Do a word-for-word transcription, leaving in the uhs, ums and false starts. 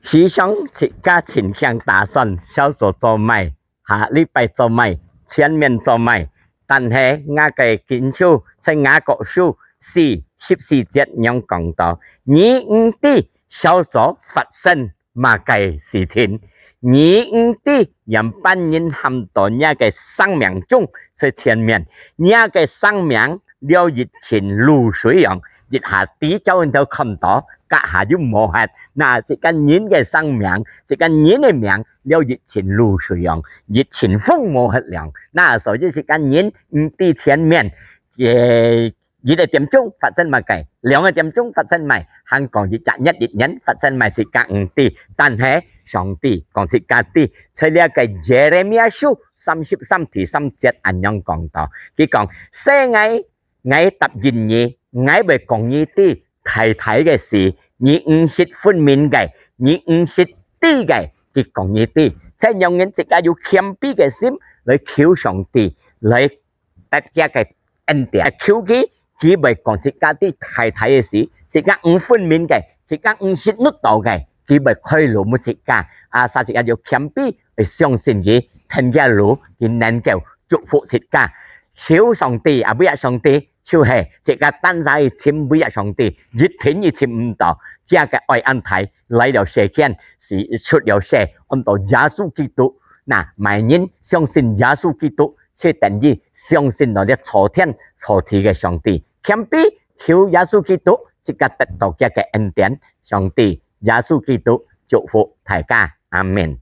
時常自家盡興打算，小組做麼个，下禮拜做麼个，前面做麼个。但係𠊎个經書在雅各書四十四節仰講到：你毋知小組發生麼个事情，你毋知仰般人喊到若个生命中在前面，若个生命了一陣露水樣，一下知照人都看到，隔下又無忒。那自家人个生命，自家人个命了一陣露水樣，一陣風無忒涼。那所以自家人毋知前面，誒，一个點鐘發生麼个，兩个點鐘發生麼个，還講一隻月一年發生麼个自家毋知，但係上帝講自家知，在這个耶利米書三十三第三節恁樣講到，佢講：細𠊎，𠊎答應你，𠊎會講你知大大个事，你毋識分明个，你毋識知个，佢講你知。這樣人自家有謙卑个心來求上帝，來得佢个恩典，求佢，佢會講自家知大大个事，自家毋分明个，自家毋識得到个，佢會開路分自家。啊，所以自家有謙卑，會相信佢，跈佢路，佢能夠祝福自家。求上帝，啊，為了上帝，就係自家單單去尋為了上帝，一定佢尋毋到，佢个愛恁大，來到世間，係出了世，安到耶穌基督。那麼人相信耶穌基督，就等於相信到這造天造地个上帝。謙卑求耶穌基督，自家得到佢个恩典。上帝，耶穌基督祝福大家，阿們。